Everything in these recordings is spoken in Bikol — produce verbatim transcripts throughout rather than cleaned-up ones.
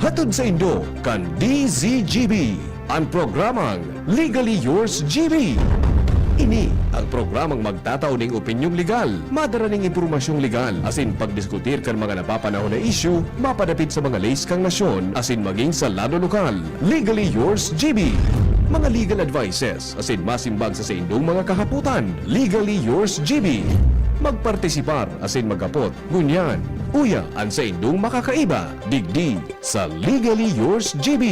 Hatod saindo kan D Z G B, an programang Legally Yours G B. Ini ang programang magtatao ning opinyong legal, madara ning impormasyong legal, asin pagdiskutir kan mga napapanahon na isyu mapadapit sa mga leis kan nasyon asin magin sa lado lokal. Legally Yours G B. Mga legal advices asin masimbag sa saindong mga kahapotan. Legally Yours G B. Magpartisipar asin maghapot ngunyan. Uya an saindong makakaiba digdi sa Legally Yours G B.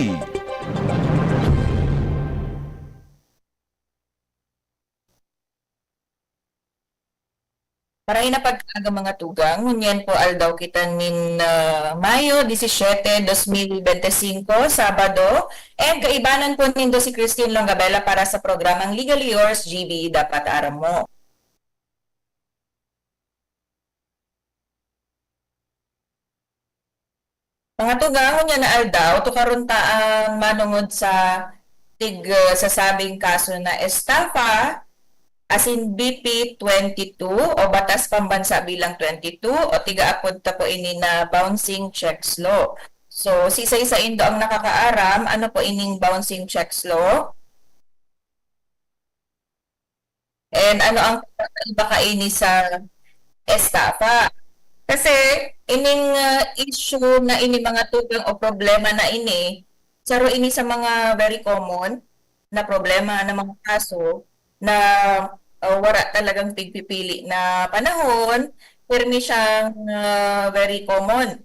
Maray na pagkaaga, mga tugang. Ngunyan po aldaw kita nin, ah, Mayo disisiete, dos mil bente singko, Sabado. And kaibanan po nindo si Christine Longabella para sa programang Legally Yours, G B, Dapat Aram Mo. Mga tugang, ngunyan na aldaw, tukaron ta ang manongod sa tig-, ah, sasabing kaso na estafa, asin B P twenty-two o Batas Pambansa Bilang twenty-two o tiga-apod ta po ini na Bouncing Checks Law. So, siisay saindo ang nakakaaram, ano po ining Bouncing Checks Law? And ano ang pagkakaiba kaini sa estafa? Kasi ining, ah, issue na ini, mga tugang, o problema na ini, saro ini sa mga very common na problema, na mga kaso na, ah, wara talagang pigpipili na panahon, pirmi siyang, ah, very common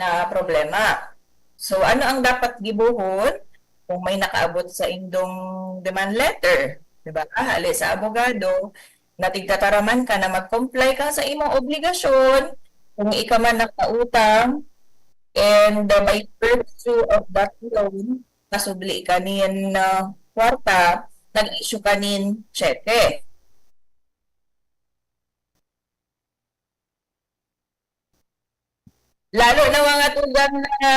na problema. So, ano ang dapat gibohon kung may nakaabot saindong demand letter, di ba? Hale sa abogado, na tigtataraman ka na mag-comply ka sa imong obligasyon, kung ika man nakautang, and, uh, by virtue of that loan, nasubli ka nin, uh, kwarta, nag-issue ka nin tseke. Lalo na, mga tugang, na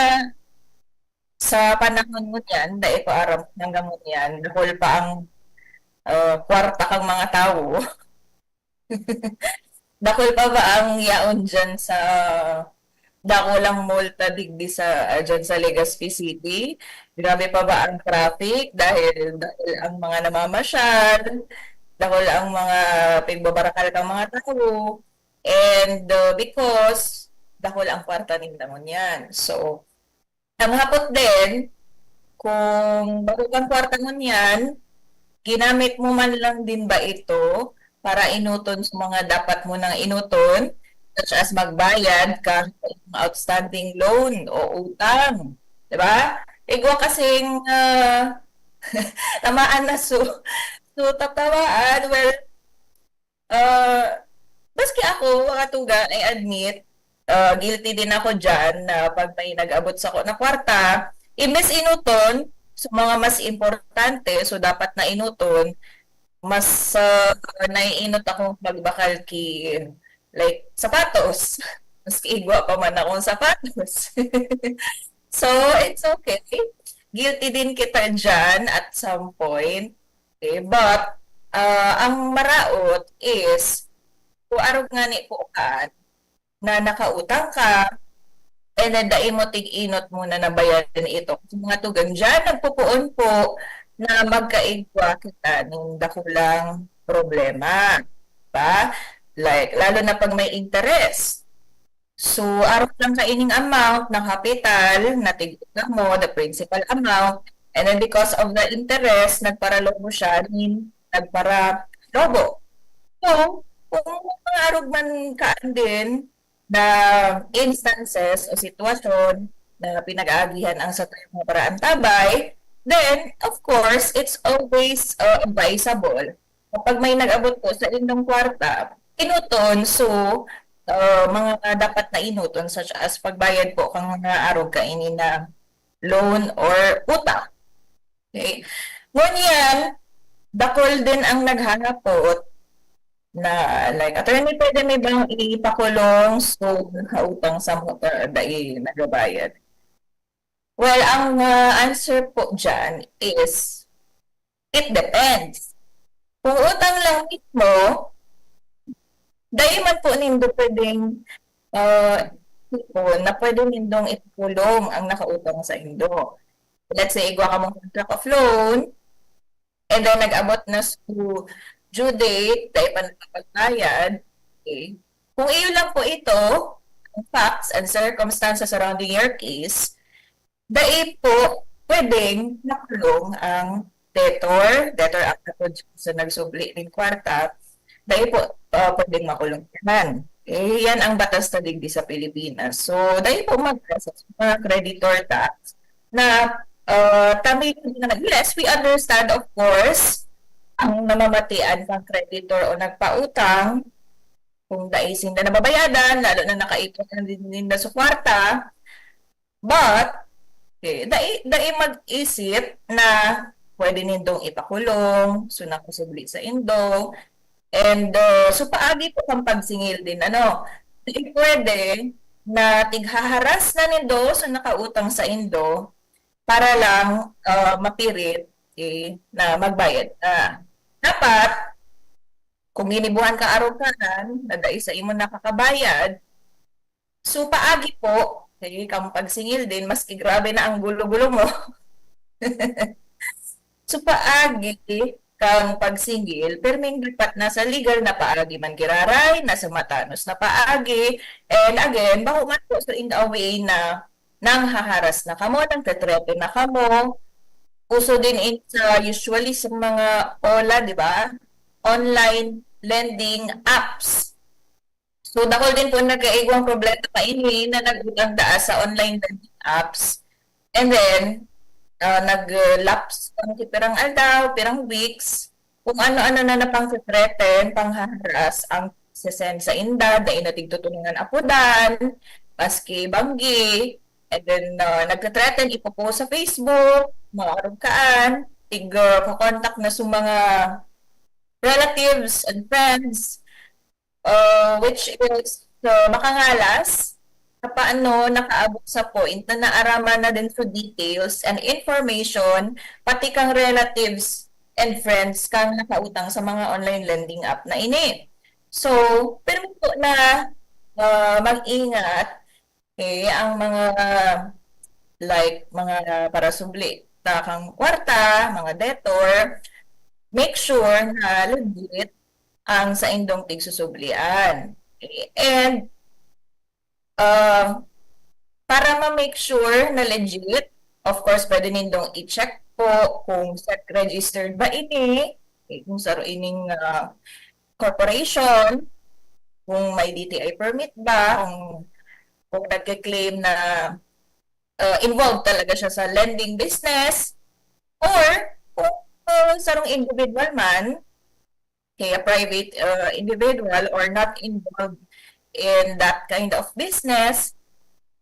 sa panahon ngunyan, dai ko aram kung hanggang ngunyan, dakul pa ang, ah, kwarta kan mga tawo. Dakul pa ba ang yaon diyan sa dakulang multa digdi sa, ah, diyan sa Legazpi City? Grabe pa ba ang traffic dahil dakul ang mga namamasyal, dakul ang mga pigbabarakal kan mga tawo? And, uh, because dakul ang kwarta ninda ngunyan. So, ang hapot din, kung bako kang kwarta ngunyan, ginamit mo man lang din ba ito para inoton sa mga dapat mo nang inoton, such as magbayad ka sa mga outstanding loan o utang, di ba? Igwa kasing, ah, tamaan na su-, su tatawaan. Well, Ah, maski ako, mga tugang, I admit, ah, guilty din ako diyan na pag may nag-abot sako na kwarta, imbes inoton sa mga mas importante, so dapat na inoton, mas, ah, naiinot akong magbakal ki, like, sapatos. Maski igwa pa man akong sapatos. So, it's okay. Guilty din kita diyan at some point. Okay, but, ah, ang maraot is, kung arog ngani po kan, na nakautang ka, and then dai mo tig-inot mo na nabayadan ito. Kasi mga tugang diyan, nagpupuon po na magkaigwa kita nin dakulang problema. Diba? Like, lalo na pag may interest. So, arog lang kaining amount na kapital na tig-utang mo, the principal amount, and then because of the interest, nagparalobo siya, nin nagparalobo. So, kung mga arog man kaan din na instances o sitwasyon na pinag-aagihan ang satuyang mga paraantabay, then, of course, it's always, uh, advisable kapag may nag-abot po sa indong kwarta, inuton, so, ah, mga dapat na inuton, such as pagbayad po kan mga arog kaini na loan or utang. Okay? Ngunyan, dakul din ang naghahapot na, like, "Attorney, pwede mi bang ipakulong? So, nakautang sa motor, dai nagabayad." Well, ang, ah, answer po diyan is, it depends. Kung utang lang mismo, dai man po nindo pwedeng, ah, sipon na pwede nindong ipakulong ang nakautang sa indo. Let's say, igwa kamong contract of loan, and then nag-abot na sa due date, dai pa nakapagbayad, okay? Kung iyo lang po ito, ang facts and circumstances surrounding your case, dai po pwedeng makulong ang debtor, debtor ang katod sa nagsubli nin kwarta, dai po, ah, pwedeng makulong yan. Eh, yan ang batas na digdi sa Pilipinas. So, dai po mag-, mga creditor tax na, ah, kami, yes, we understand, of course, ang namamatian kang creditor o nagpautang, kung dai sinda nababayadan, lalo na nakaipon na din ninda sa kwarta, but, okay, dai, dai mag-isip na pwede nindong ipakulong, so nakasubli sa indo. And, uh, so paagi po kang pagsingil din, ano, dai pwede na tighaharas na nindo, so nakautang sa indo, para lang, uh, mapirit, eh, na magbayad na. Dapat, kung ginibuhan ka arog kanan, na dai sa imo nakakabayad, so paagi po, sige, kang pagsingil din, maski grabe na ang gulo-gulo mo. So paagi kang pagsingil, perming dapat nasa legal na paagi man giraray, nasa matanos na paagi. And again, bako man po, so in a way na nanghaharas na kamo, nagte-threaten na kamo. Uso din in, sa, usually sa mga OLA, di ba? Online lending apps. So, dakul din po nagkaigwang problema kaini na nag-utang daa sa online lending apps. And then, ah, nag-lapse ang pirang aldaw, pirang weeks, kung ano-ano na napang-threaten, panghaharas ang sesen sa inda, dai na tigtutulingan apodan, maski banggi, and then, ah, nagte-threaten, ipo-post sa Facebook, mga arog kaan, tig, ah, ko-contact na sa mga relatives and friends, ah, which is, ah, makangalas, na paano nakaabot sa point na naaraman na din sa details and information, pati kang relatives and friends kang nakautang sa mga online lending app na ini. So, permi po na, ah, mag-ingat, okay, ang mga, like, mga parasubli na kang kwarta, mga debtor, make sure na legit ang saindong tigsusublian. Okay? And, ah, para ma-make sure na legit, of course, pwede nindong i-check po kung SEC registered ba ini, okay, kung saro ining, ah, corporation, kung may D T I permit ba, kung, kung nagke-claim na, ah, involved talaga siya sa lending business, or kung, ah, sarong individual man, okay, a private, ah, individual or not involved in that kind of business,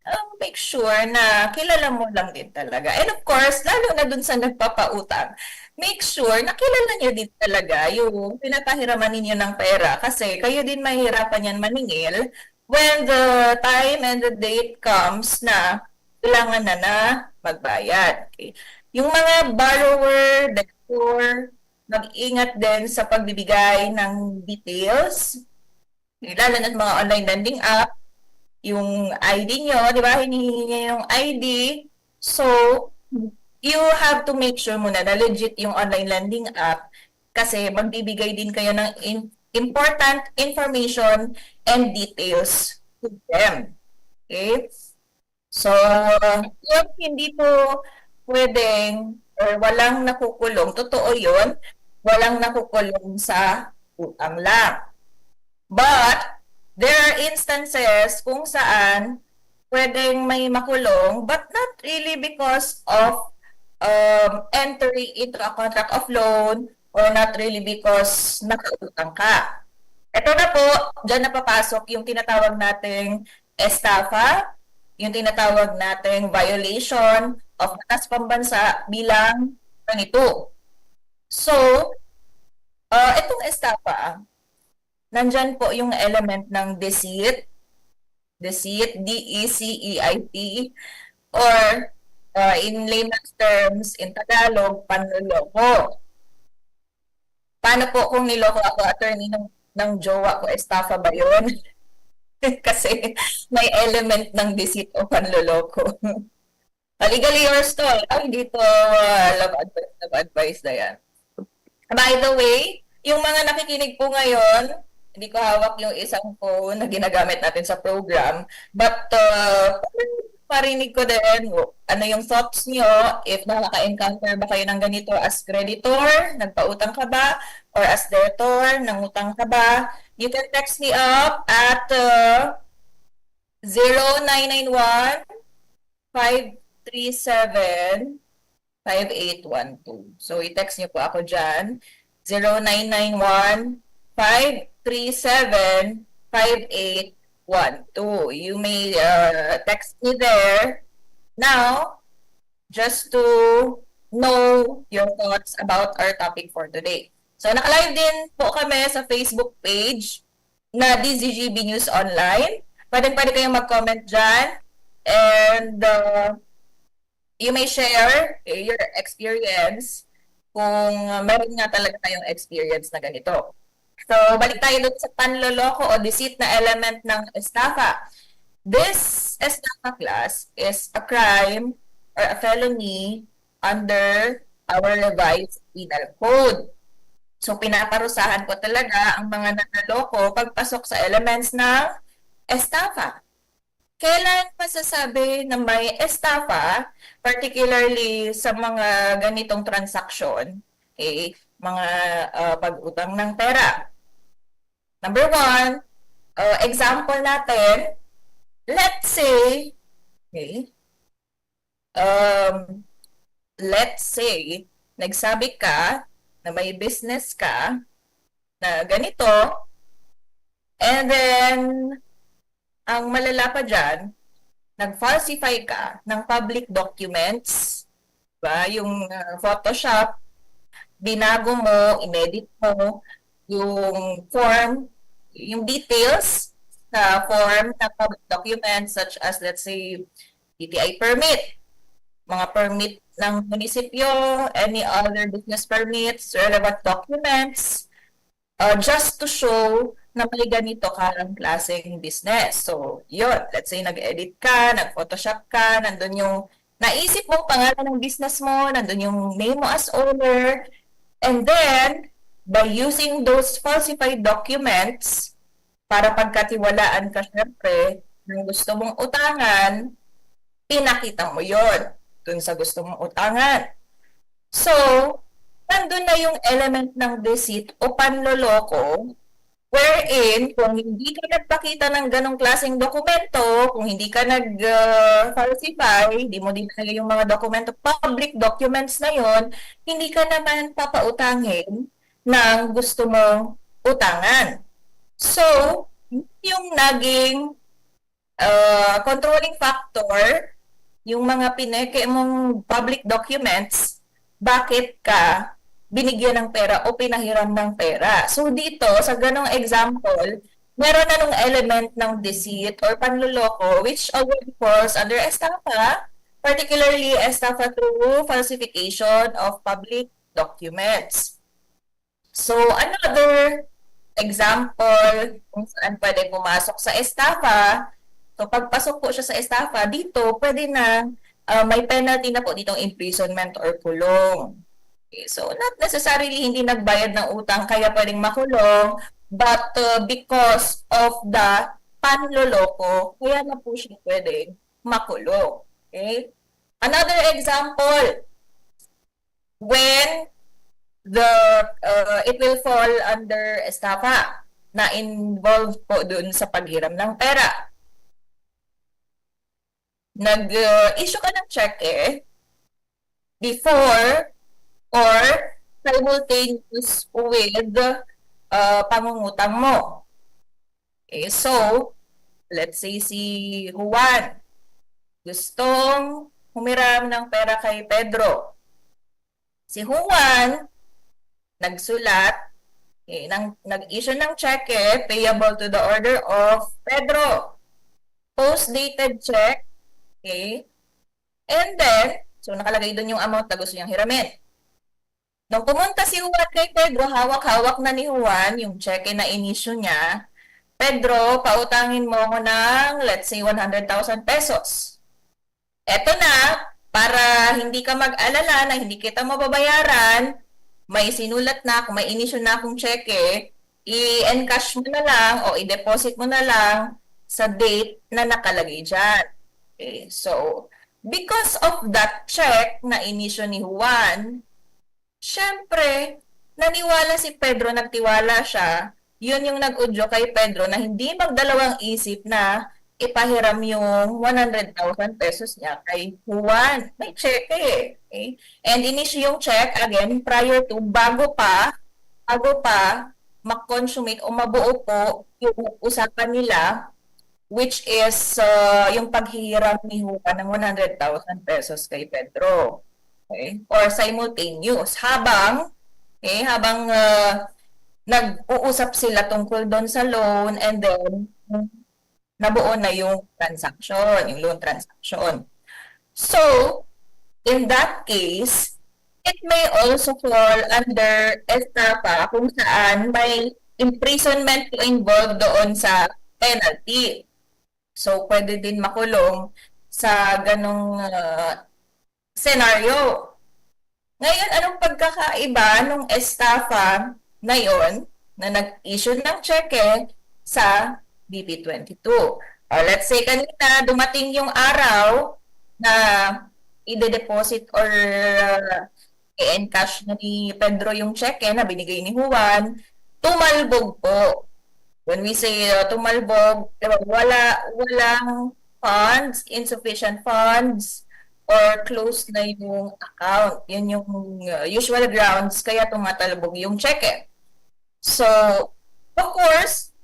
ah, make sure na kilala mo lang din talaga. And of course, lalo na dun sa nagpapautang, make sure na kilala niyo din talaga yung pinapahiraman ninyo ng pera kasi kayo din mahihirapan yan maningil when the time and the date comes na kailangan na na magbayad. Okay? Yung mga borrower, debtor, mag-ingat din sa pagbibigay ng details. Lalo na sa mga online lending app, yung I D nyo, di ba? Hinihingi niya yung I D. So, you have to make sure muna na legit yung online lending app kasi magbibigay din kayo ng in-, important information and details to them. Okay? So, yun, hindi po pwedeng or walang nakukulong. Totoo yun, walang nakukulong sa utang lang. But, there are instances kung saan pwedeng may makulong, but not really because of, um, entering into a contract of loan or not really because nakautang ka. Ito na po, dyan na papasok yung tinatawag nating estafa, yung tinatawag nating violation of batas pambansa bilang ganito. So, ah, itong estafa, nandyan po yung element ng deceit, deceit, D E C E I T, or, ah, in layman's terms, in Tagalog, panloloko. Paano po kung niloko ako, attorney, ng, ng jowa ko? Estafa ba yun? Kasi may element ng deceit o panloloko. Ah, legally yours to, ah. Hindi to, ah, love advice, love advice na yan. By the way, yung mga nakikinig po ngayon, hindi ko hawak yung isang phone na ginagamit natin sa program, but, ah, marinig ko din, ano yung thoughts nyo, if nakaka-encounter ba kayo ng ganito as creditor, nagpautang ka ba, or as debtor, nangutang ka ba, you can text me up at, ah, zero nine nine one, five three seven, five eight one two. So, i-text niyo po ako dyan. Zero nine nine one, five three seven, five eight one two. You may, uh, text me there. Now, just to know your thoughts about our topic for today. So, naka-live din po kami sa Facebook page na D Z G B News Online. Pwedeng-pwede kayong mag-comment dyan. And, uh, you may share your experience kung meron nga talaga kayong experience na ganito. So, balik tayo dun sa panloloko o deceit na element ng estafa. This estafa class is a crime or a felony under our revised penal code. So, pinaparusahan po talaga ang mga nanloloko pagpasok sa elements ng estafa. Kailan masasabi na may estafa, particularly sa mga ganitong transaksyon, okay, mga, ah, pag-utang ng pera? Number one, ah, example natin, let's say, okay, um, let's say, nagsabi ka na may business ka na ganito, and then, ang malala pa dyan, nag-falsify ka ng public documents, ba? Yung, ah, Photoshop, binago mo, inedit mo, yung form, yung details sa form ng public documents such as, let's say, D T I permit, mga permit ng munisipyo, any other business permits, relevant documents, uh, just to show na may ganito kang klaseng business. So, yun. Let's say, nag-edit ka, nag-Photoshop ka, nandun yung naisip mong pangalan ng business mo, nandun yung name mo as owner. And then, by using those falsified documents, para pagkatiwalaan ka, syempre, ng gusto mong utangan, pinakita mo yon dun sa gusto mong utangan. So, nandun na yung element ng deceit o panloloko, wherein kung hindi ka nagpakita ng ganong klaseng dokumento, kung hindi ka nag, ah, falsify, di mo dinala yung mga dokumento, public documents na yon, hindi ka naman papautangin ng gusto mong utangan. So, yung naging, ah, controlling factor, yung mga pineke mong public documents, bakit ka binigyan ng pera o pinahiram ng pera. So, dito, sa ganong example, meron na nung element ng deceit or panloloko, which already falls under estafa, particularly estafa through falsification of public documents. So, another example kung saan pwede pumasok sa estafa. So, pagpasok po siya sa estafa, dito pwede na, ah, may penalty na po ditong imprisonment or kulong. Okay, so, not necessarily hindi nagbayad ng utang kaya pwedeng makulong, but, uh, because of the panloloko, kaya na po siya pwedeng makulong. Okay? Another example, when the, uh, it will fall under estafa na involved po dun sa paghiram ng pera. Nag, uh, issue ka ng cheque before or simultaneous with, uh, pangungutang mo. Okay, so, let's say si Juan gustong humiram ng pera kay Pedro. Si Juan nagsulat, okay, ng, nag-issue ng cheque payable to the order of Pedro. Post-dated cheque, okay? And then, so nakalagay dun yung amount na gusto niyang hiramin. Nung pumunta si Juan kay Pedro, hawak-hawak na ni Juan yung cheque na in-issue niya. "Pedro, pautangin mo ako ng, let's say, one hundred thousand pesos." Eto na, para hindi ka mag-alala na hindi kita mababayaran, may sinulat na ako, may inisyu na akong tseke, i-encash mo na lang o i-deposit mo na lang sa date na nakalagay diyan. Okay, so, because of that check na inisyu ni Juan, siyempre, naniwala si Pedro, nagtiwala siya. Yun yung nag-udyo kay Pedro na hindi magdalawang isip na ipahiram yung one hundred thousand pesos niya kay Juan. May check eh. Okay? And inisyu yung check, again, prior to, bago pa, bago pa, ma-consummate o mabuo po yung usapan nila, which is uh, yung paghihiram ni Juan ng one hundred thousand pesos kay Pedro. Okay? Or simultaneous. Habang, okay, habang uh, nag-uusap sila tungkol doon sa loan, and then nabuo na yung transaction, yung loan transaction. So, in that case, it may also fall under estafa kung saan may imprisonment po involved doon sa penalty. So, pwede din makulong sa ganong uh, senaryo. Ngayon, anong pagkakaiba nung estafa na yon na nag-issue ng cheque sa B P twenty-two? Or let's say kanina, dumating yung araw na ide-deposit or uh, i-encash na ni Pedro yung cheque na binigay ni Juan, tumalbog po. When we say uh, tumalbog, diba, wala, walang funds, insufficient funds, or close na yung account. Yun yung uh, usual grounds kaya tumatalbog yung cheque. So, of course,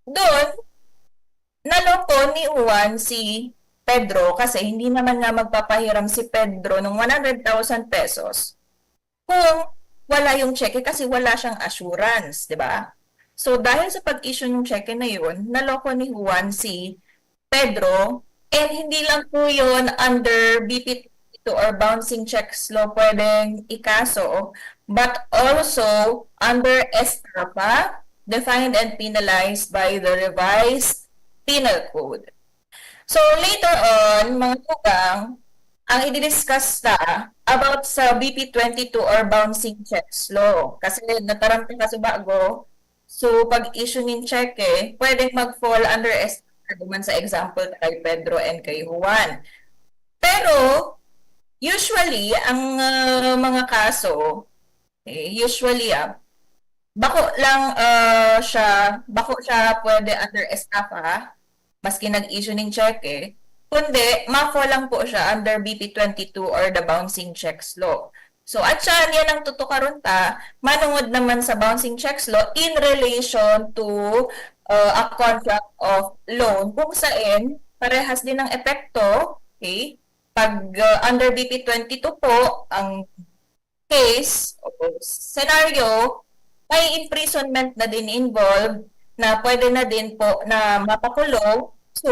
doon, naloko ni Juan si Pedro kasi hindi naman nga magpapahiram si Pedro ng one hundred thousand pesos kung wala yung cheque kasi wala siyang assurance, di ba? So, dahil sa pag-issue ng cheque na yun, naloko ni Juan si Pedro, and hindi lang po yun under B P two or bouncing checks law pwedeng ikaso, but also under estafa, defined and penalized by the Revised Penal Code. So later on, mga tugang, ang i-discuss ta about sa B P twenty-two or bouncing checks law. Kasi nataram ta kaso bago, so pag-issue nin cheque, pwedeng mag-fall under estafa duman sa example kay Pedro and kay Juan. Pero usually ang uh, mga kaso, eh, usually ah, bako lang uh, siya, bako siya pwede under estafa, maski nag-issue ning cheque, kundi ma-fall lang po siya under B P twenty-two or the bouncing checks law. So, at siya, yan ang tutukaron ta, manungod naman sa bouncing checks law in relation to uh, a contract of loan, kung saan parehas din ang epekto, okay? Pag uh, under B P twenty-two po, ang case o scenario, may imprisonment na din involved na pwede na din po na mapakulong so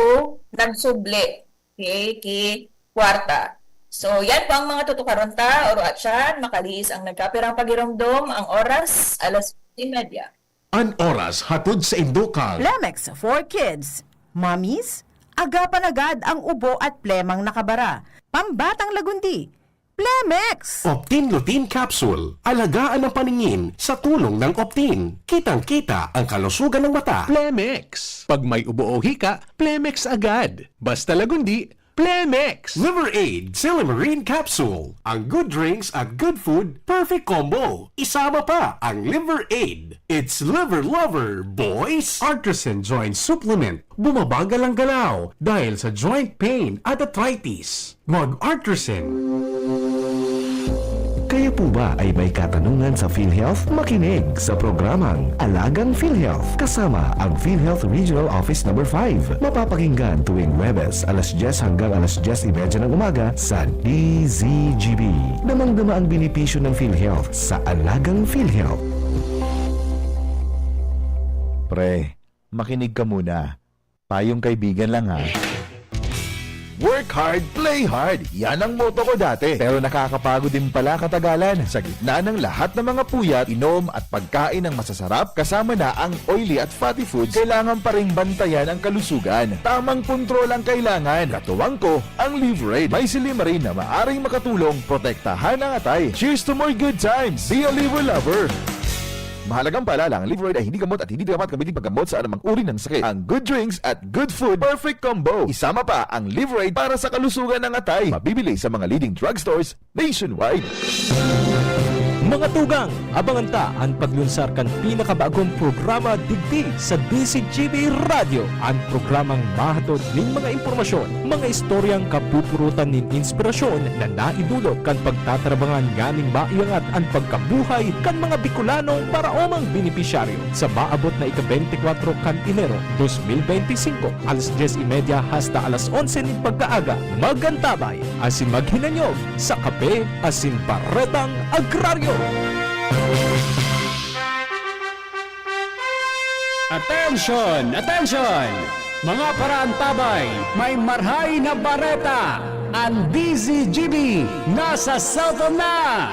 nagsubli okay, ki kwarta. So, yan po ang mga tutukaron ta, oro at siyan, makalihis ang nagkapirang pagiromdom, ang oras, alas y medya. An oras hatod sa indo kang Plemex for Kids. Mommies, agapan agad ang ubo at plemang nakabara. Pambatang lagundi, Plemex! Optin Lutein Capsule. Alagaan ang paningin sa tulong ng Optin. Kitang-kita ang kalusugan ng mata. Plemex. Pag may ubo o hika, Plemex agad. Basta lagundi, Plemex! Liver Aid Silymarin Capsule. Ang good drinks at good food, perfect combo. Isama pa ang Liver Aid. It's Liver Lover, boys! Artisan Joint Supplement. Bumabagal ang galaw dahil sa joint pain at arthritis. Mag-Artisan. Kayo po ba ay may katanungan sa PhilHealth? Makinig sa programang Alagang PhilHealth kasama ang PhilHealth Regional Office Number five. Mapapakinggan tuwing Huwebes, alas dyes hanggang alas dyes y media ng umaga sa D Z G B. Damang-dama ang benepisyo ng PhilHealth sa Alagang PhilHealth. Pre, makinig ka muna. Payong kaibigan lang ha. Work Hard, play hard. Yan ang motto ko dati. Pero nakakapagod din pala katagalan. Sa gitna ng lahat ng mga puyat, inom at pagkain ng masasarap, kasama na ang oily at fatty foods, kailangan pa ring bantayan ang kalusugan. Tamang kontrol ang kailangan. Katuwang ko, ang Liverade. May silimarin na maaring makatulong protektahan ang atay. Cheers to more good times! Be a Liver Lover! Mahalagang paalala, ang Liverade ay hindi gamot at hindi dapat gamitin paggamot sa anumang uri ng sakit. Ang good drinks at good food, perfect combo. Isama pa ang Liverade para sa kalusugan ng atay. Mabibili sa mga leading drugstores nationwide. Mga tugang, abangan ta an paglunsar kan pinakabagong programa digdi sa D Z G B Radyo. An programang mahatod nin mga impormasyon, mga istoryang kapupurutan nin inspirasyon na naidulot kan pagtatarabangan nganing maiangat an pagkabuhay kan mga Bicolanong paraomang benepisyaryo. Sa maabot na ika-bente kwatro kan Enero dos mil bente singko, alas dyes y media hasta alas onse nin pagkaaga, mag-antabay asin maghinanyog sa Kape asin Baretang Agraryo. Attention! Attention! Mga paraantabay, may marhay na bareta! Ang D Z G B nasa cellphone na!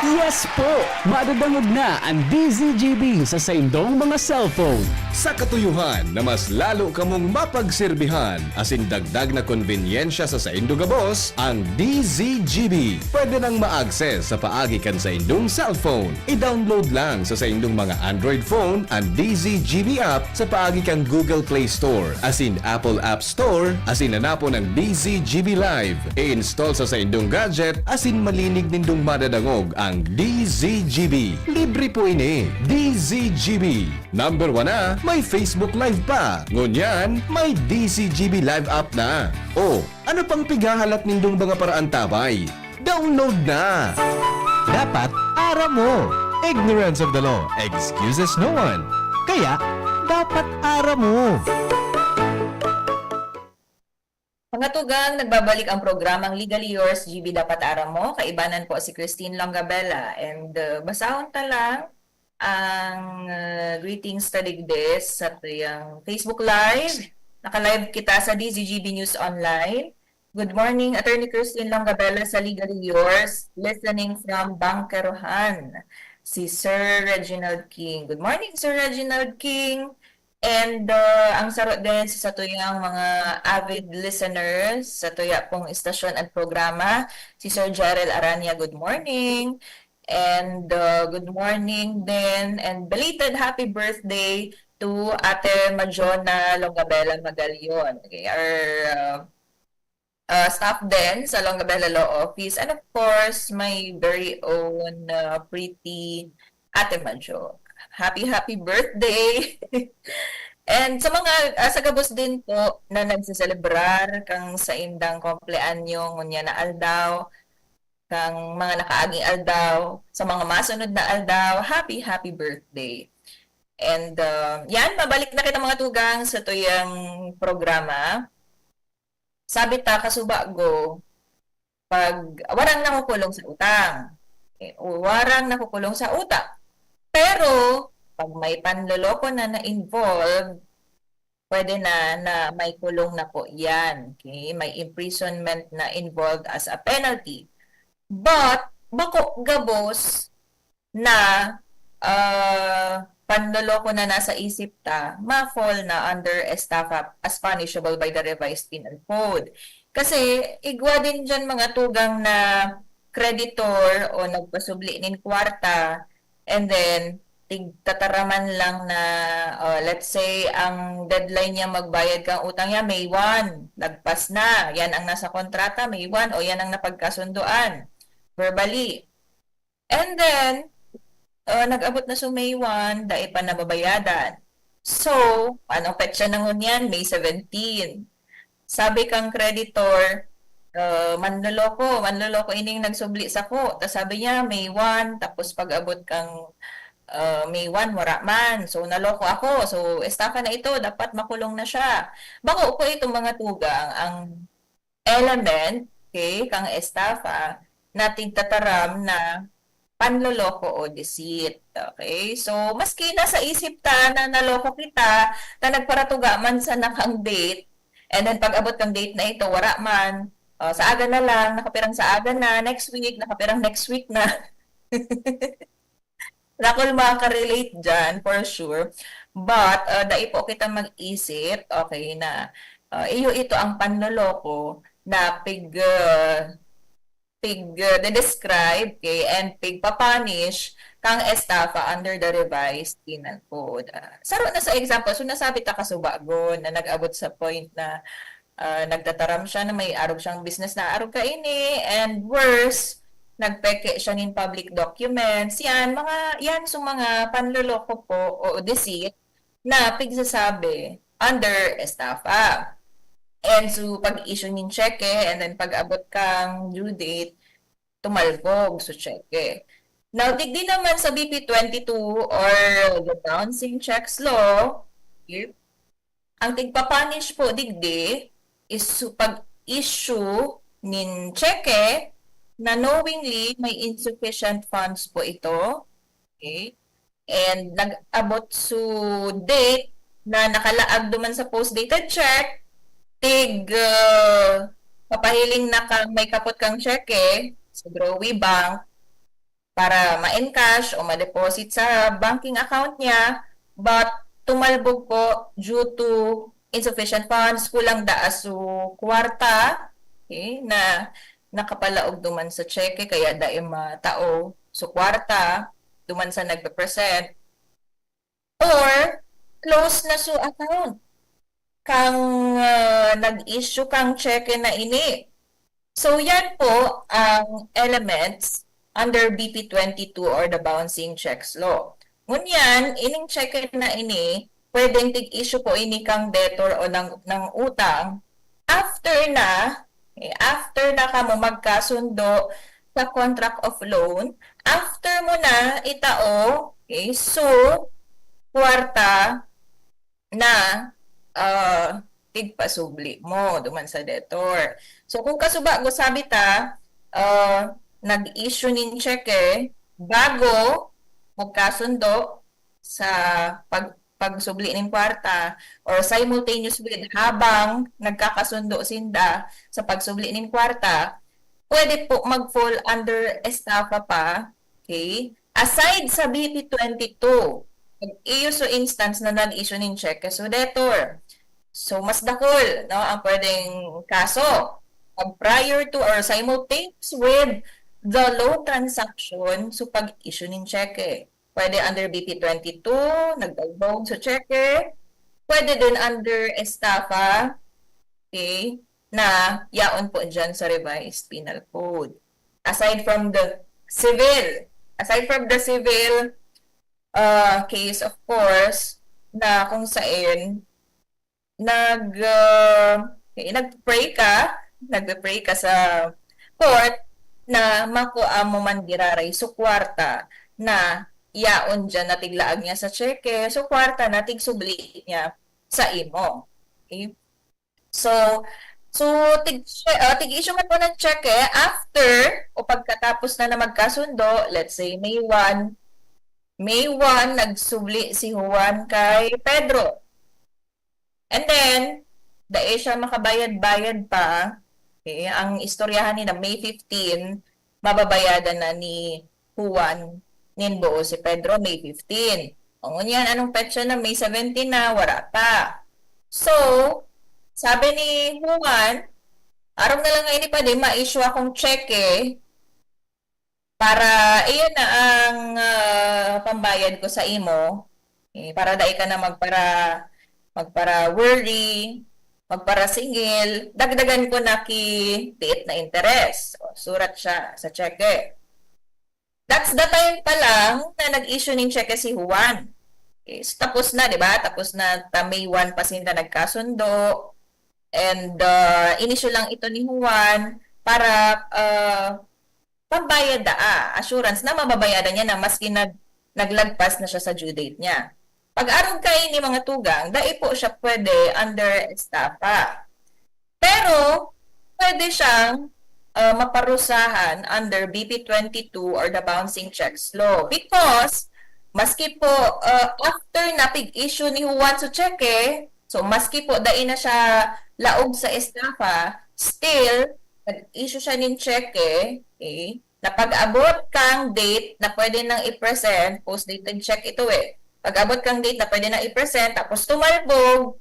Yes po! Madadangog na ang D Z G B sa saindong mga cellphone. Sa katuyohan na mas lalo kamong mapagserbihan, asin dagdag na konbenyensya sa saindo gabos, ang D Z G B pwede nang ma-access sa paagi kan saindong cellphone. I-download lang sa saindong mga Android phone an D Z G B app sa paagi kan Google Play Store asin Apple App Store asin hanapon ang D Z G B Live. I-install sa saindong gadget asin malinig nindong madadangog ang D Z G B. Libre po ini. D Z G B. Number one na, may Facebook Live pa. Ngunyan, may D Z G B Live app na. O, ano pang pighahalat nindong mga paraantabay? Download na! Dapat aram mo! Ignorance of the law excuses no one. Kaya, dapat aram mo! Mga tugang, nagbabalik ang programang Legally Yours, G B Dapat Aram Mo. Kaibanan po si Christine Longabella. And uh, basahon ta lang ang uh, greetings ta digdi sa tuyang Facebook Live. Naka-live kita sa D Z G B News Online. Good morning, Attorney Christine Longabella sa Legally Yours, listening from Bangkerohan, si Sir Reginald King. Good morning, Sir Reginald King. And uh, ang saro din sa satuyang mga avid listeners sa tuya pong istasyon at programa, si Sir Jarel Aranya, good morning. And uh, good morning din and belated happy birthday to Ate Majona Longabella Magalion. Okay, our uh, uh, staff din sa Longabella Law Office. And of course, my very own uh, pretty Ate Majo. Happy, happy birthday! And sa mga uh, sa gabos din po na nagseselebrar kang saindang kompleanyo ngunya na aldaw, kang mga nakaaging aldaw, sa mga masunod na aldaw, happy, happy birthday. And uh, yan, mabalik na kita mga tugang sa tuyang programa. Sabi ta, kasubago, pag warang nakukulong sa utang. Okay, warang nakukulong sa utang. Pero, pag may panloloko na na-involve, pwede na na may kulong na po yan. Okay? May imprisonment na involved as a penalty. But, bako gabos na uh, panloloko na nasa isip ta, ma-fall na under estafa as punishable by the Revised Penal Code. Kasi igwa din dyan mga tugang na creditor o nagpasubli nin kwarta and then tigtataraman lang na, uh, let's say, ang deadline niya magbayad kang utang niya, May one, lagpas na. Yan ang nasa kontrata, May one, o yan ang napagkasundoan verbally. And then, uh, nag-abot na so May one, dai pa nababayadan. So, anong petsa na ngunyan? May seventeen. Sabi kang creditor, uh, manloloko, manloloko ining nagsubli sako. Tapos sabi niya, May one, tapos pag-abot kang uh, May one, wara man. So, naloko ako. So, estafa na ito. Dapat makulong na siya. Bako ko itong mga tugang ang element, okay, kang estafa na tigtataram na panloloko o deceit. Okay? So, maski nasa isip ta na naloko kita, na nagparatuga man sa nakang date, And then pag-abot kang date na ito, wara man. O, sa aga na lang, nakapirang sa aga na, next week, nakapirang next week na. Dakul makaka-relate diyan, for sure. But, ah, dai po kita mag-isip, okay, na, ah, iyo ito ang panloloko na pig, ah, pig, ah, de-describe, okay, and pigpa-punish kang estafa under the Revised Penal Code. Ah, saro na sa example, so nasabi ta kasubagon na nag-abot sa point na, ah, nagtataram siya na may arog siyang business na arog kaini, and worse, nagpeke siya nin public documents. Yan, mga, yan so mga panloloko po o deceit na pigsasabi under estafa. And so, pag-issue nin cheque, and then pag-abot kang due date, tumalbog so cheque. Now, digdi naman sa B P twenty-two or the bouncing checks law, okay, ang tigpa-punish po digdi is su-, pag-issue nin cheque na knowingly may insufficient funds po ito. Okay? And nag-abot su date na nakalaag duman sa post-dated check, tig, ah, papahiling na kang may kapot kang cheque sa Growee Bank para ma-encash o ma-deposit sa banking account niya, but tumalbog po due to insufficient funds, kulang daa su kwarta, okay, na nakapalaog duman sa cheque, kaya dai matao su kwarta duman sa nagpe-present, or close na su account kang, ah, nag-issue kang cheque na ini. So, yan po ang elements under B P twenty-two or the bouncing checks law. Ngunyan, ining cheque na ini, pwedeng tig-issue po ini kang debtor o ng, ng utang after na, eh, after na kamo magkasundo sa contract of loan, after mo na itao, okay, su kwarta na, ah, tigpasubli mo duman sa debtor. So, kung kasubago, sabi ta, ah, nag-issue nin cheque bago magkasundo sa pag-, pagsubli nin kwarta or simultaneous with, habang nagkakasundo sinda sa pagsubli nin kwarta, pwede po mag-fall under estafa pa, okay? Aside sa B P twenty-two, nag-iyo su instance na nag-issue nin cheque su debtor. So, mas dakul, no, ang pwedeng kaso. Pag prior to or simultaneous with the loan transaction, so pag-issue nin cheque. Pwede under B P twenty-two, nagdalbog su cheque. Pwede din under estafa, okay, na yaon po dyan sa Revised Penal Code. Aside from the civil, aside from the civil, ah, case, of course, na kung sain nag, ah, eh, nagpe-pray ka, nagpe-pray ka sa court na makua mo man giraray su kwarta na yaon diyan na tiglaag niya sa cheque, su kwarta na tigsubli niya sa imo. Okay? So, so tig-, ah, tig-issue man po ng cheque after o pagkatapos na na magkasundo, let's say May one, May one, nagsubli si Juan kay Pedro. And then, dai siya makabayad-bayad pa. Okay, ang istoryahan ni na May fifteen, mababayadan na ni Juan nin buo si Pedro, May fifteen. O ngunyan, anong petsa na? May seventeen na, wala pa. So, sabi ni Juan, "Aram na lang ngayon pa, di ma-issue akong cheque para iyan na ang, ah, pambayad ko sa imo. Eh, para dai ka na magpara-, magpara-worry, magparasingil, dagdagan ko na ki liit na interes." O, surat siya sa cheque. That's the time pa lang na nag-issue nin cheque si Juan. Okay, so tapos na, di ba? Tapos na, ta May one pa sinda nagkasundo. And, ah, in-issue lang ito ni Juan para, ah, pambayad daa, assurance na mababayadan niya na maski nag-, naglagpas na siya sa due date niya. Pag-arog kaini, mga tugang, dai po siya pwede under estafa. Pero, pwede siyang, ah, maparusahan under B P twenty-two or the bouncing checks law. Because, maski po, ah, after na pig-issue ni Juan su cheque, So, maski po dai na siya laog sa estafa, still, nag-issue siya nin cheque, okay, na pag-abot kang date na pwede nang i-present, post-dated check ito eh. Pag-abot kang date na pwede nang i-present, tapos tumalbog,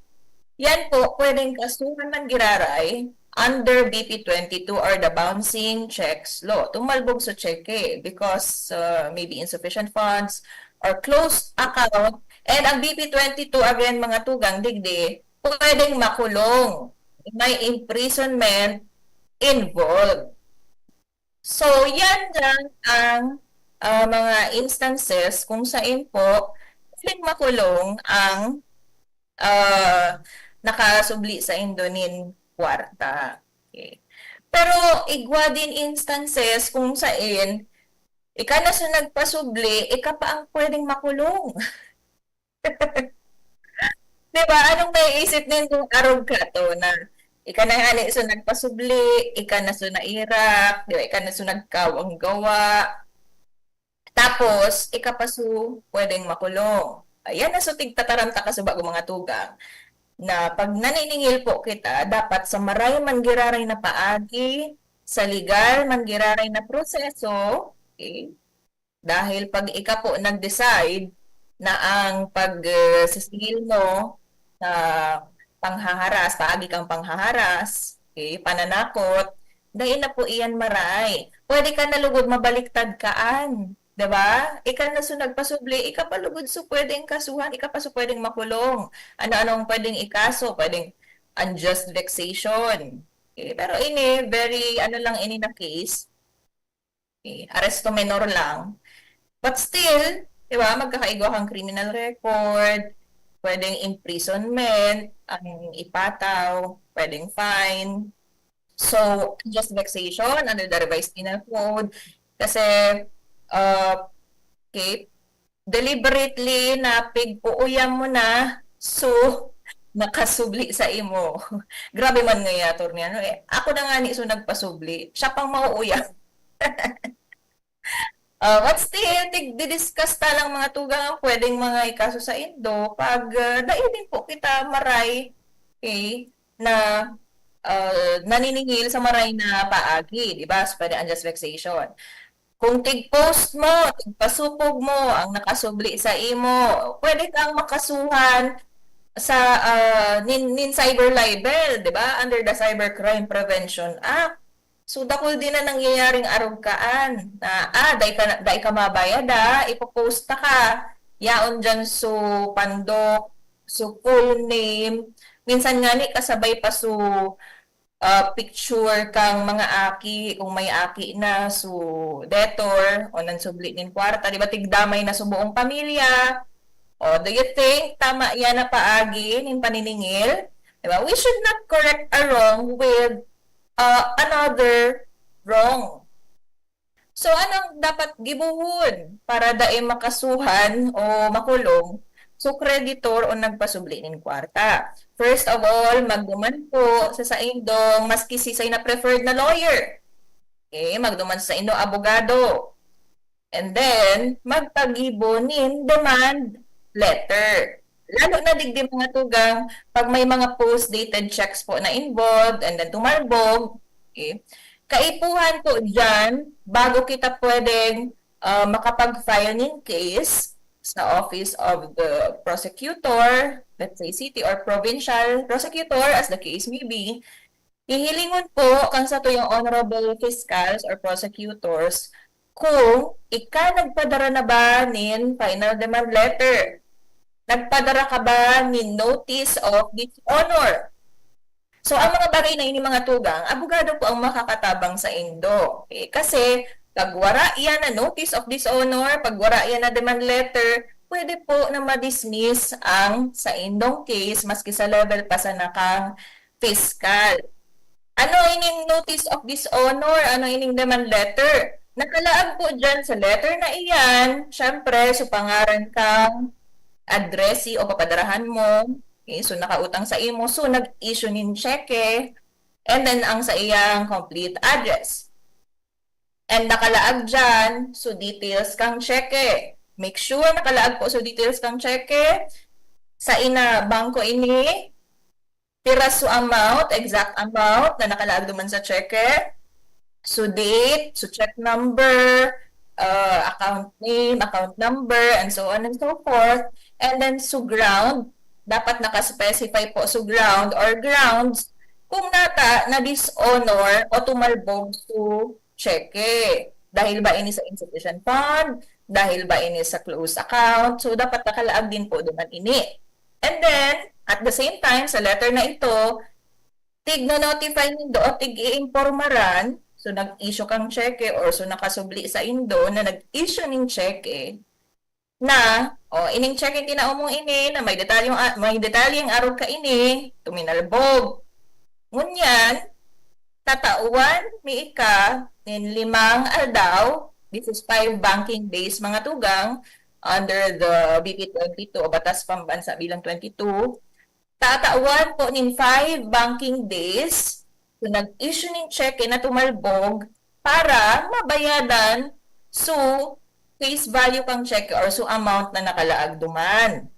yan po, pwedeng kasuhan man giraray under B P twenty-two or the bouncing checks law. Tumalbog sa cheque because uh, maybe insufficient funds or closed account. And ang B P twenty-two, again, mga tugang digdi, pwedeng makulong. May imprisonment involved. So, yan lang ang uh, mga instances kung saan po pwedeng makulong ang uh, nakasubli sa indo nin kwarta. Okay. Pero igwa din instances kung saan ika na so nagpasubli, ika pa ang pwedeng makulong. Di ba? Anong naiisip nindo arog kato na ika na ngani so nagpasubli, ika na so nairak, di ba? Ika na so nagkawang gawa. Tapos, ika pa so pwedeng makulong. Ayan na so tigtataram ta kasuba ko mga tugang na pag naniningil po kita, dapat sa maray man giraray na paagi, sa legal man giraray na proseso, okay? Dahil pag ika po nag-decide na ang pag-, uh, sisingil mo sa panghaharas, paagi kang panghaharas, okay, pananakot, dai na po iyan maray. Pwede ka na lugod mabaliktad kaan, di ba? Ika na so nagpasubli, ika pa lugod so pwedeng kasuhan, ika pa so pwedeng makulong. Ano-anong pwedeng ikaso, pwedeng unjust vexation. Okay, pero ini, very, ano lang ini na case, okay, aresto menor lang. But still, di ba, magkakaigwa kang criminal record, pwedeng imprisonment ang ipataw, pwedeng fine. So, just vexation under the revised penal code. Kasi, uh, okay, deliberately na pig-uuyam mo na, so, nakasubli sa imo. Grabe man ngaya, attorney, ano eh. Ako na ngani so nagpasubli, siya pang mauuyam. Uh, but still, tig-discuss ta lang mga tugang ang pwedeng mga ikaso sa indo pag uh, dai din po kita maray, okay, na uh, naniningil sa maray na paagi, di ba? So, pwede unjust vexation. Kung tig-post mo, tigpasupog mo ang nakasubli sa imo, pwede kang makasuhan sa uh, nin, nin cyber libel, di ba? Under the Cybercrime Prevention Act. So, dakul din na nangyayaring arog kaan na, ah, dai ka, dai ka mabayad, ah, ipopost ta ka. Yaon dyan so pandok, so full name. Minsan nga ni kasabay pa so uh, picture kang mga aki, kung may aki na, so debtor, o nansubli nin kwarta, di ba, tigdamay na so buong pamilya. O, do you think tama yan na paagi nin paniningil? Di ba? We should not correct a wrong with uh, another wrong. So, anong dapat gibohon para dai makasuhan o makulong so kreditor o nagpasubli nin kwarta? First of all, magduman po sa saindong maski sisay na preferred na lawyer. Okay, magduman sa saindong abogado. And then, magpagibo nin demand letter. Lalo na digdi mga tugang, pag may mga post-dated checks po na involved and then tumalbog, okay, kaipuhan po dyan, bago kita pwedeng uh, makapag-file nin case sa Office of the Prosecutor, let's say city or provincial prosecutor as the case may be, hihilingon po kan satuyang honorable fiscals or prosecutors kung ika nagpadara na ba nin final demand letter? Nagpadara ka ba nin notice of dishonor? So, ang mga bagay na ini, mga tugang, abogado po ang makakatabang sa indo. Okay? Kasi, pag wara yan na notice of dishonor, pag wara yan na demand letter, pwede po na ma-dismiss ang sa indong case maski sa level pa sa nakang fiscal. Ano ining notice of dishonor? Ano ining demand letter? Nakalaag po dyan sa letter na iyan, syempre, so pangaran kang addressee o papadarahan mo, okay, so nakautang sa imo, so nag-issue nin cheque, and then ang sa iyang complete address. And nakalaag dyan, so details kang cheque. Make sure nakalaag po so details kang cheque. Sa ina bangko ini, Pira su amount, exact amount na nakalaag duman sa cheque, su date, su cheque number, uh, account name, account number, and so on and so forth. And then su ground, dapat naka-specify po su ground or grounds kung nata na-dishonor o tumalbog su cheque. Dahil ba ini sa insufficient fund? Dahil ba ini sa closed account? So, dapat nakalaag din po duman ini. And then, at the same time, sa letter na ito, tig-no-notify nindo o tig-iimpormaran, so nag-issue kang cheque or so nakasubli sa indo na nag-issue nin cheque, na, o, ining cheque tinao mong ini, na may detalyeng a-, may detalyeng arog kaini, tuminalbog. Ngunyan, tatawan mi ika nin limang aldaw, this is five banking days, mga tugang, under the B P twenty-two o Batas Pambansa Bilang twenty-two, tatawan po nin five banking days, so nag-issue nin cheque na tumalbog para mabayadan su face value kang cheque or su amount na nakalaag duman.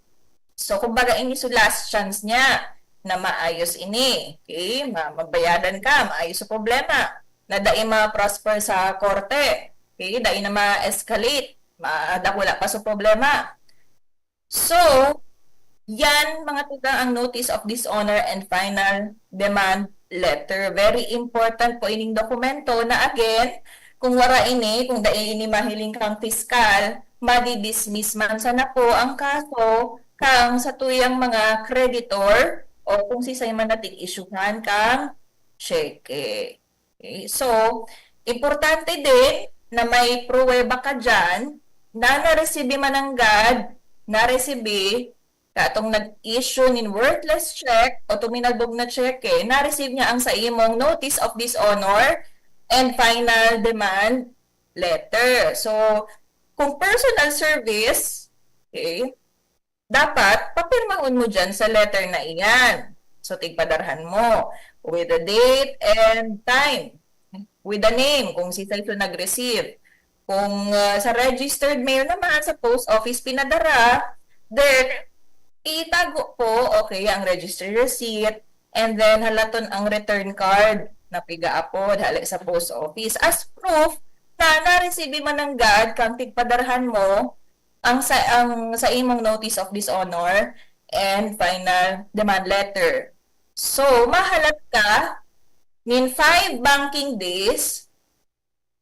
So, kumbaga, ini su last chance niya na maayos ini. Okay? Ma-, mabayadan ka, maayos su problema. Na dai ma-prosper sa korte. Okay? Dai na ma-escalate. Ma-, dakula pa su problema. So, yan, mga tugang, ang notice of dishonor and final demand letter. Very important po ining dokumento na, again, kung wara ini, kung dai ini mahiling kang piskal, madi-dismiss man sana po ang kaso kang satuyang mga kreditor o kung sisay man na tig-isyuhan kang cheque. Okay? So, importante din na may pruweba ka diyan na naresibi mananggad, naresibi katong nag-issue nin worthless cheque o tuminalbog na cheque, na-receive niya ang sa imong notice of dishonor and final demand letter. So, kung personal service, okay, dapat papirmahon mo diyan sa letter na iyan. So, tigpadarhan mo with the date and time, with the name, kung sisay su nag-receive. Kung, ah, sa registered mail naman, sa post office pinadara, then, itago po, okay, ang registered receipt, and then halaton ang return card na pigaapod hale sa post office as proof na naresibi mananggad kang tigpadarhan mo ang sa, ang sa imong notice of dishonor and final demand letter. So, mahalat ka nin five banking days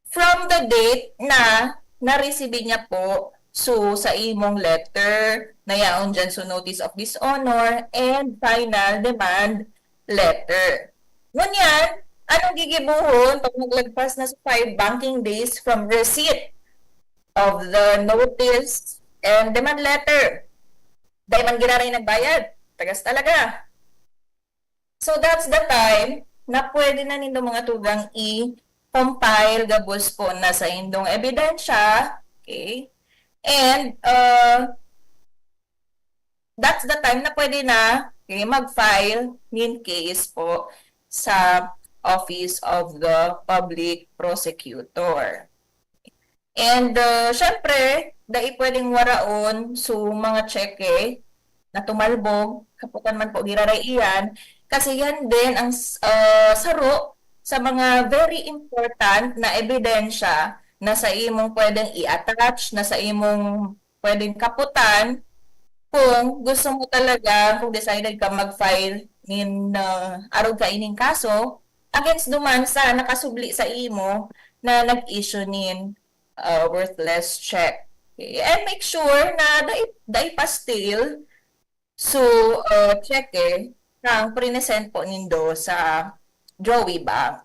from the date na naresibi niya po su sa imong letter na yaon diyan su notice of dishonor and final demand letter. Ngunyan, anong gigibohon pag naglagpas na sa five banking days from receipt of the notice and demand letter? Dai man giraray nagbayad. Tagas talaga. So that's the time na pwede na nindo, mga tugang, i-compile gabos po na saindong ebidensya. Okay? And, uh, that's the time na pwede na, okay, mag-file nin case po sa Office of the Public Prosecutor. And, uh, syempre, dai pwedeng waraon su mga cheque na tumalbog, kaputan man po giraray iyan, kasi yan din ang s-, uh, saro sa mga very important na ebidensya na sa imong pwedeng i-attach, na sa imong pwedeng kaputan kung gusto mo talaga, kung decided ka mag-file nin, ah, arog kaining kaso against duman sa nakasubli sa imo na nag-issue nin, ah, worthless check. Okay? And make sure na dai, dai pastil su, ah, cheque na ang prinesent po nindo sa Joey Bank.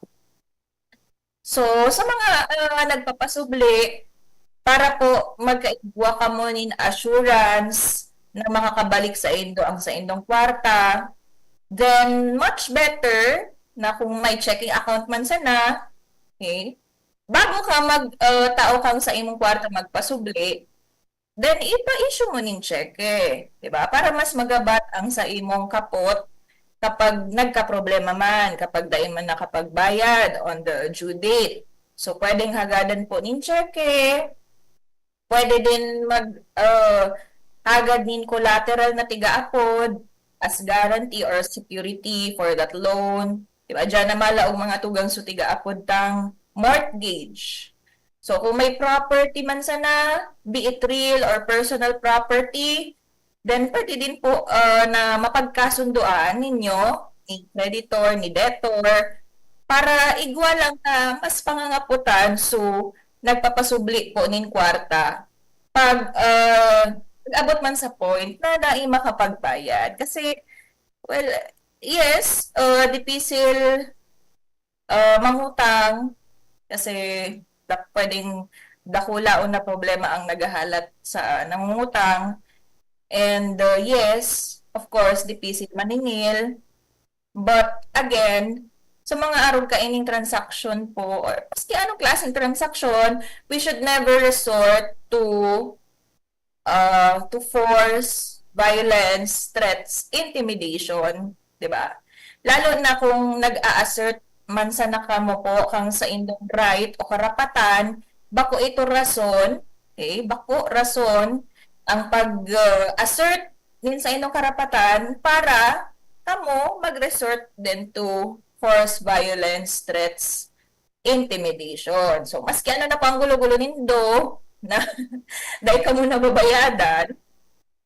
So, sa mga, ah, nagpapasubli, para po magkaigwa kamo nin assurance na makakabalik saindo ang saindong kwarta, then much better na kung may checking account man sana, okay, bago ka mag, ah, tao kang sa imong kwarta magpasubli, then ipa-issue mo nin cheque, di ba? Para mas magabat ang sa imong kapot kapag nagkaproblema man, kapag dai man nakapagbayad on the due date. So, pwedeng hagadan po nin cheque, pwede din mag, ah, hagad nin collateral na tigaapod, as guarantee or security for that loan. Diba? Diyan na mala ang mga tugang so tigaapod tang mortgage. So, kung may property man sana, be it real or personal property, then pwede din po, ah, na mapagkasunduan ninyo ni creditor, ni debtor, para igwa lang na mas pangangaputan, so nagpapasubli po nin kwarta. Pag, ah, nag-abot man sa point na dai makapagbayad. Kasi, well, yes, ah, dipisil, ah, mangutang kasi dak-, pwedeng dakulaon na problema ang naghahalat sa nangungutang. And, ah, yes, of course, dipisil maningil. But again, sa mga arog kaining transaction po, or maski anong klaseng transaction, we should never resort to, ah, to force, violence, threats, intimidation, di ba? Lalo na kung nag-a-assert man sana kamo po kang saindong right o karapatan, bako ito rason, okay, bako rason ang pag, ah, assert nin saindong karapatan para kamo mag-resort din to force, violence, threats, intimidation. So, maski ano na po ang gulo-gulo nindo, na dai kamo nababayadan,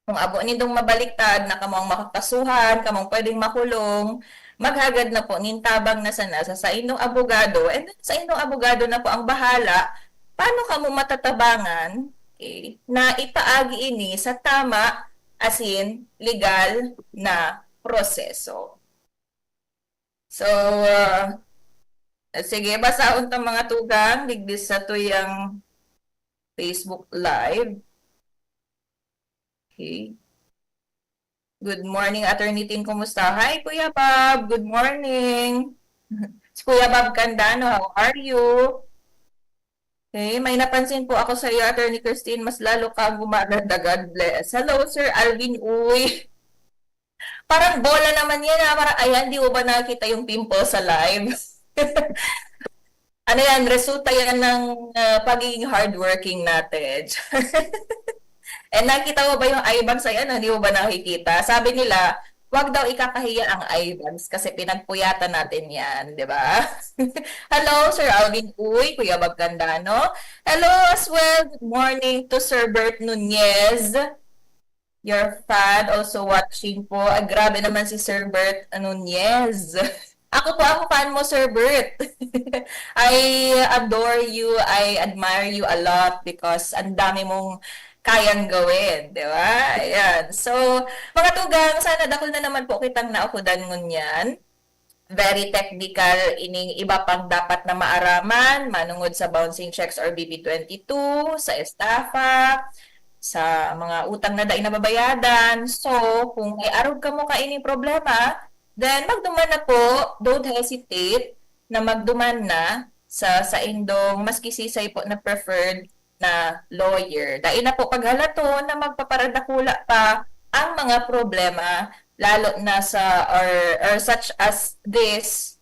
kung abo nindong mabaliktad na kamo ang makakasuhan, kamo ang pwedeng makulong, maghagad na po nin tabang na sana sa saindong abogado, and then saindong abogado na po ang bahala paano kamo matatabangan, okay, na ipaagi ini sa tama, asin legal na proseso. So, ah, sige, basahon ta mga tugang, digdi sa tuyang Facebook Live. Okay. Good morning, Attorney Tin. Kumusta? Hi, Kuya Bob. Good morning. Si Kuya Bob Candano, how are you? Okay, may napansin po ako sa iyo, Attorney Christine. Mas lalo ka gumaganda. God bless. Hello, Sir Alvin Uy. Parang bola naman yan, ah. Parang, ayan, di mo ba nakita yung pimple sa live? Ano yan, resulta yan ng, ah, pagiging hardworking natin. And nakita mo ba yung eye bags? Ay, ano, di mo ba nakikita? Sabi nila, wag daw ikakahiya ang eye bags kasi pinagpuyatan natin yan, di ba? Hello, Sir Alvin Uy, Kuya Bob Candano. Hello as well, good morning to Sir Bert Nunez. Your fan, also watching po. Ay, grabe naman si Sir Bert Nunez. Ako po ang fan mo, Sir Bert. I adore you, I admire you a lot because ang dami mong kayang gawin, di ba? Ayan. So, mga tugang, sana dakul na naman po kitang naukudan ngunyan. Very technical ining iba pang dapat na maaraman manungod sa bouncing checks or B P twenty-two, sa estafa, sa mga utang na dai nababayadan. So, kung may arog kamo kaining problema, then magduman na po, don't hesitate na magduman na sa saindong mas kisisay po na preferred na lawyer. Dai na po paghalaton na magpaparadakula pa ang mga problema, lalo na sa, or, or such as this,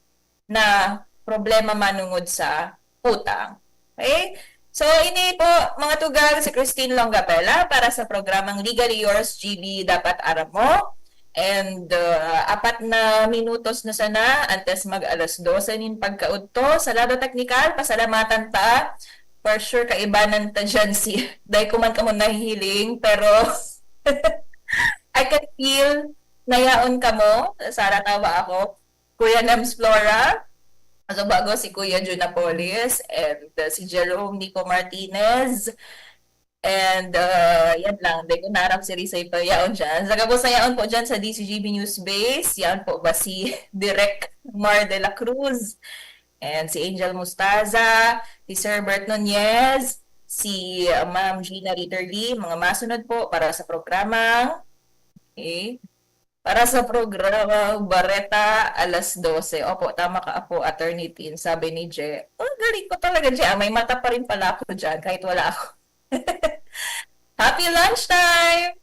na problema manungod sa utang. Okay? So, ini po, mga tugang, si Christine Longapela para sa programang Legally Yours, G B, Dapat Aram Mo. And, uh, apat na minutos na sana antes mag alas dose nin pagkaudto. Sa lado teknikal, pasalamatan ta. For sure, kaibanan ta dyan si, dai ko man kamo nahihiling, pero I can feel na yaon kamo. Sara, tawa ako. Kuya Nems Flora, sa bago si Kuya Jun Napoles, and, uh, si Jerome Nico Martinez. And, uh, yan lang. Di ko na aram si Rizay pa yaon dyan. Sa gabos na yaon po dyan sa D Z G B News Base, yaon po ba si Direk Mar de la Cruz? And si Angel Mustaza, si Sir Bert Nunez, si, uh, Ma'am Gina Ritterly, mga masunod po para sa programang, okay, para sa programang Bareta, alas dose. Opo, tama ka po, Attorney Tin, sabi ni Je. Oh, galing ko talaga, Je. Ah, may mata pa rin pala ako dyan, kahit wala ako. Happy lunchtime!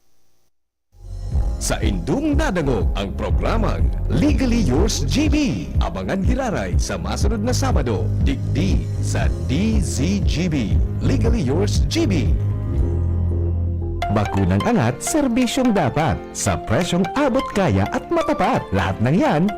Saindong nadangog ang programang Legally Yours, G B. Abangan giraray sa masunod na Sabado, digdi sa D Z G B. Legally Yours, G B. Bakunang angat, serbisyong dapat, sa presyong abot kaya at matapat. Lahat ng yan,